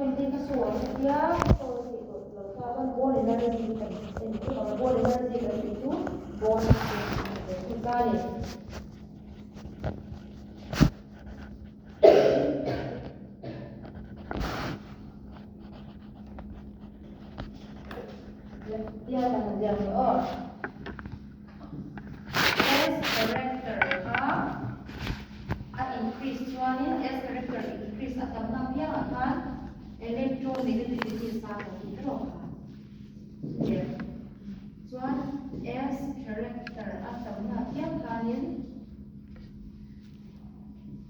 Engtin ka sawi ang tia sawi theih tawh lo ta chuan ball energy kan en theuh ang ball energy kan tih chu ball strength a ni ve thung ta a ni. Tia kan han ziak leh aw. S character kha a increase chuanin S character increase a tamna piangah khan electronegativity sang lo tih erawh kha chutia chuan S character a tamna piang khanin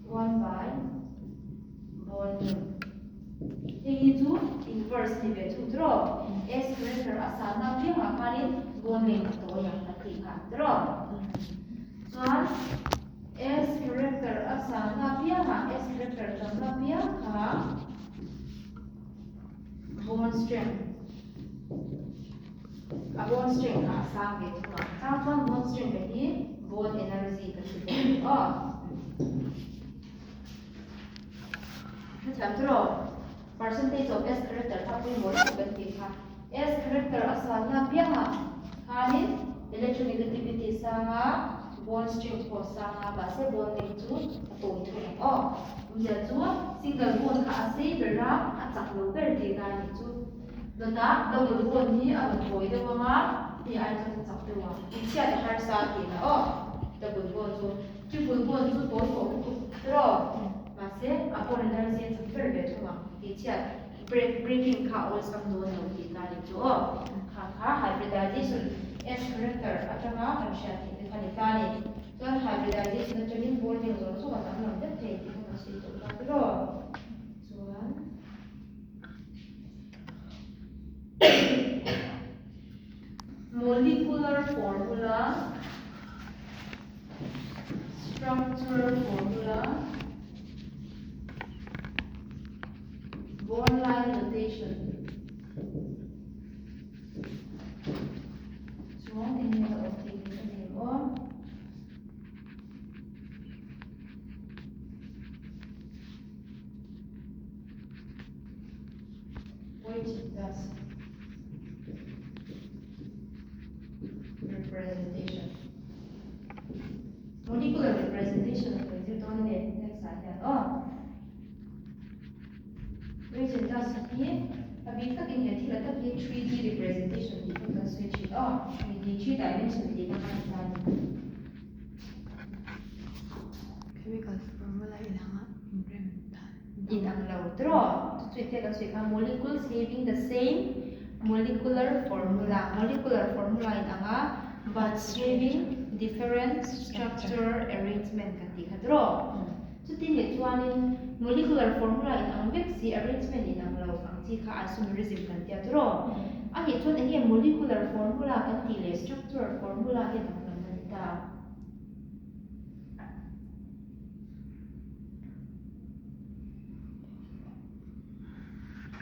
1 by volume hei hi chu inverse ni ve thung tiraw S character a sanna piangah khanin bond length a tawi ang kan tih kha tiraw chuan S character a sanna piangah S character tamna piang kha bond strength A bond strength kha a sang ve thung a, chang chuan bond strength te hi bond energy kan ti bawk a ni aw. Hrethiam chu rawh, percentage of S character kha pawimawh lutuk kan tih kha. S character a sanna piangah khanin electronegativity sang a, bond strength pawh a sang a, mahse bond length chu a tawi thung ang aw. Awmzia chu single bond kha a sei ber a, a chak lo ber tihna a nih chu. Dawtah double bond hi a rawn tawi deuh ang a, hei ai chuan a chak deuh ang. Inchhiat a harsa a tihna aw, double bond chu. Triple bond chu tawi tawh lutuk tiraw? Mahse, a bond energy a chak ber ve thung ang. Inchhiat break breaking kha a awlsam dawn lo tihna a ni chu aw. Kha kha hybridization S character atanga kan hriat theih te kha ni ta a ni. Chuan hybridization atangin bonding zawng zawng a danglam vek thei tih kha kan sawi tawh ta tiraw? Chuan. Molecular formula, structural formula, bond line notation. Chuan eng nge awm tih hi ka nih aw. Which does representation molecular representation a kan zir dawn a ni next ah hian aw which does hi a bik takin he thil a tak hi 3D representation tih pawn kan sawi thin aw 3D 3 dimension tih na kha ni ta a ni. Chemical formula inanga inrem dan. Inang lo tiraw? Chu chu engtia kan sawi kha molecules having the same molecular formula molecular formula inang a but having different structure arrangement kan tih kha tiraw? Chuti leh chuanin molecular formula inang vek si arrangement inang lo ang chi kha isomerism kan tia tiraw? A nih chuan enge molecular formula kan tih leh structure formula hi a danglam a ni ta.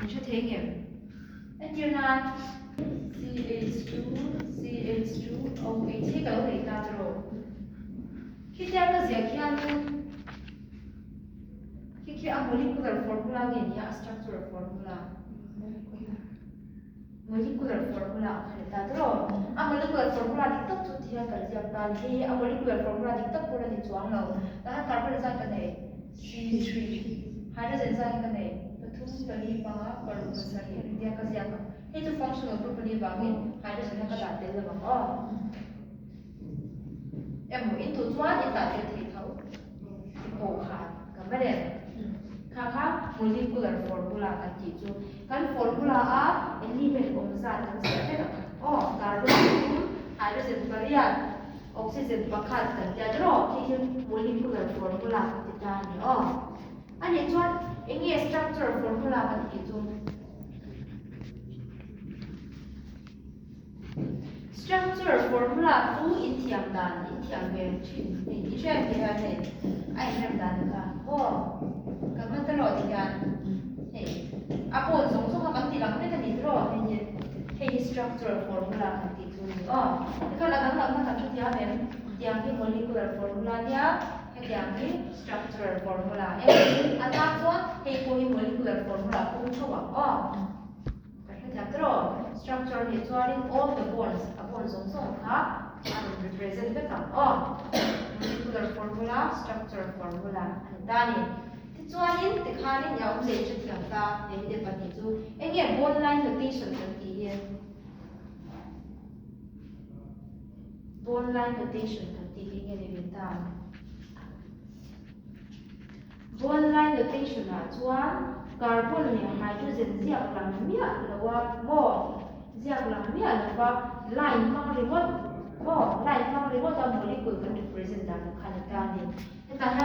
Min hre thei ngem? Entir nan CH2 CH2 OH hi ka lo nei ta chu rawh. Khitia ka ziah khianin khi khi a molecular formula nge nia a structural formula? Molecular formula ang kha ni ta tiraw? A molecular formula dik tak chu ti hian kan ziak ta a ni. Hei hi a molecular formula dik tak pawh la ni chuang lo. Tah hian carbon zat ka nei, C3. Hydrogen zat hi ka nei, pathum, pali, panga, paruk, pasarih tia ka ziak ang. Hei chu functional group a nih vangin hydrogen a ka dah tel lo ang aw. Emaw in duh chuan in dah tel thei tho. I pawh khan ka ma reng. Kha kha molecular formula kan tih chu kan formula a element awm zat kan ziah vek ang kha aw carbon pathum hydrogen pariat oxygen pakhat kan tia tiraw khi hi molecular formula kan ti ta a ni aw. A nih chuan eng nge structure formula kan tih chu? Structure formula chu in thiam dan in thiam ve thin hei i hriat ve hian hei a inrem dan kha aw ka hman ta rawh ti hian hei a pawn zawng zawng a kan ti lang vek a ni tiraw hei hi hei hi structure formula kan tih chu a ni aw tikhan a danglamna kan hrethiam em tiang hi molecular formula nia. Hetiang hi structural formula em a tan chuan hei pawh hi molecular formula pawh tho ang aw. Kan hrethiam ta rawh. Structure nih chuanin all the bonds a bond zawng zawng kha a rawn represent vek ang aw. Molecular formula, structure formula a ni ta a ni. Tichuanin tikhanin i awmze i hrethiam ta hei te pahnih chu enge bond line notation kan tih hi. Bond line notation kan tih hi nge ni ve ta? Bond line notation ah chuan carbon leh hydrogen ziak lang miah lo a maw? Ziak lang miah lo va line hmang ringawt maw? Line hmang ringawt a molecule kan represent dan ang kha ni ta a ni. Hetah hian.